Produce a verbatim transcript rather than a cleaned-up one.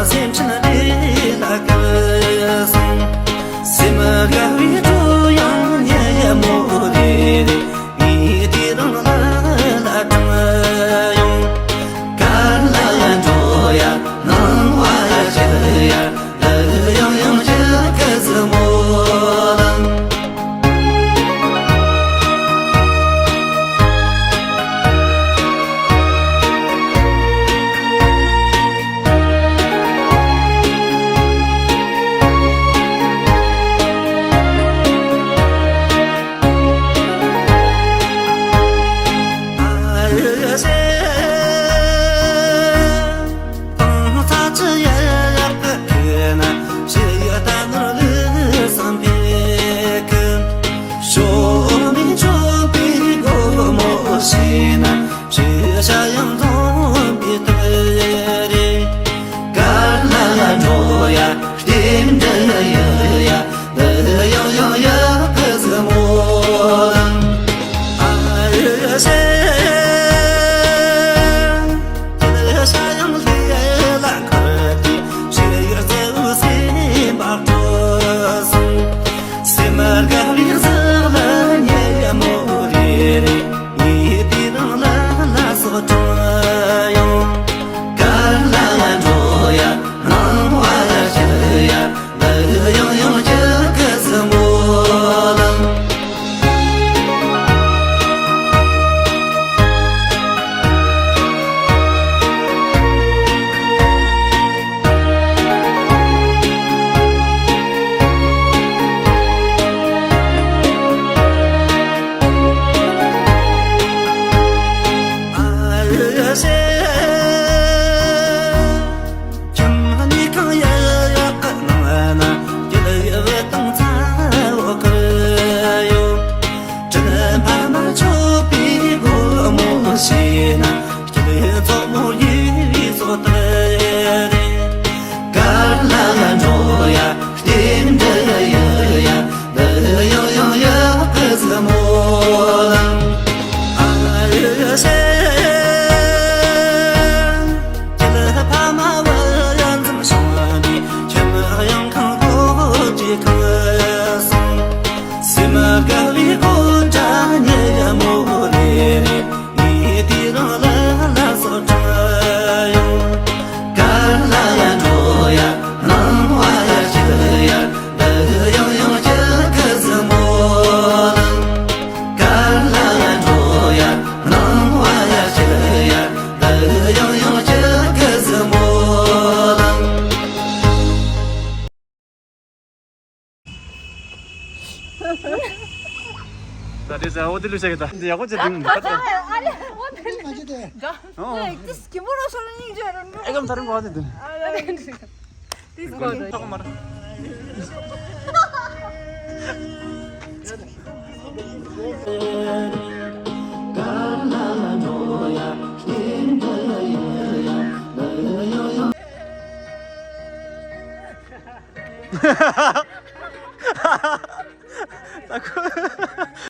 སེམས་ཅན་བདེ་ལ་སྐུལ་སོང་། སེམས་དགའ་བའི་སྤྲོ་ཡང་ཉལ་མོ་རེ་རེ། ངས་དེ་རིང་ལ་ལ་དྲངས་ཡོང་། གར་ལ་འགྲོ་ཡ་སྣང་བ་ཡ་ཆེ་ཡ། ཡང་ཡང་ཆེ་གི་ཟི་མོ་ལ། སེམས་དགའ་བའི་གཟི་ལ་ཉལ་མོ་རེ་རེ། ངས་དེ་རིང་ལ་ལ་སོགས་དྲངས་ཡོང་། གར་ལ་འགྲོ་ཡ་སྣང་བ་ལ་ཤར་ཡ། ཡང་ཡང་ཆེ་གི་ཟི་མོ་ལ། ཁྱིམ་ནི་གང་ཡག་ཡག་གི་ནང་ན་སྐྱིད་ཡོད་དང་ཚ་བོ་ཁུར་ཡོད། དྲིན་ཕ་མ་མཆོད་པའི་སྒོ་མོ་ཕྱེ་ན། སྐྱིད་མཚོ་མོ་ཡི་སོ་ཏི་རེད། གར་ལ་འགྲོ་ཡ་རྟེན་འབྲེལ་ཡོད་ཡ། འདི་ཡང་ཡང་ཡག་གི་ཟི་མོ་ལ། ཨ་རི་ཤེ། ཁྱེད་ཕ་མ་བུ་ཡ་འཛིན་སོང་ནས། ཁྱིམ་གཡང་ཁང་སྒོ་ཅིག་གང་སོང་། སེམས་དགའ་བའི་སྒོ་འདྲ་ཉེ་མོ་རེ་རེ། ངས་དེ་རིང་ལ་ལ་སོགས་དྲངས་ཡོང་། གར་ལ་ཡ་འགྲོ་ཡ་སྣང་བ་ཡ་ཤར་ཡ། འདི་ཡང་ཡང་ཆེ་གི་ཟི་མོ་ལ། གར་ལ་ཡ་འགྲོ་ཡ་སྣང་བ་ཡ་ཤར་ཡ། འདི་ཡང་ཡང་ཆེ་གི་ཟི་མོ་ལ། ད་དེ་ཟ་འོ་དེ་ལུས་བྱ་གི་ད། འདི་ཡག་པོ་བྱེད་དུས་མི་ཁ་ད། ཨ་ལེ་འོ་དེ་ལེ། ཨོ། ཨེ་ཏིས་ཀི་མོ་རོ་ཤོ་ལ་ཉིང་ཇེ་རང་རོ། ཨེ་གམ་ཐ་རང་གོ་དེ་དེ། ཨ་ལེ། ཏིས་གོ་དེ། ཐོག་མར།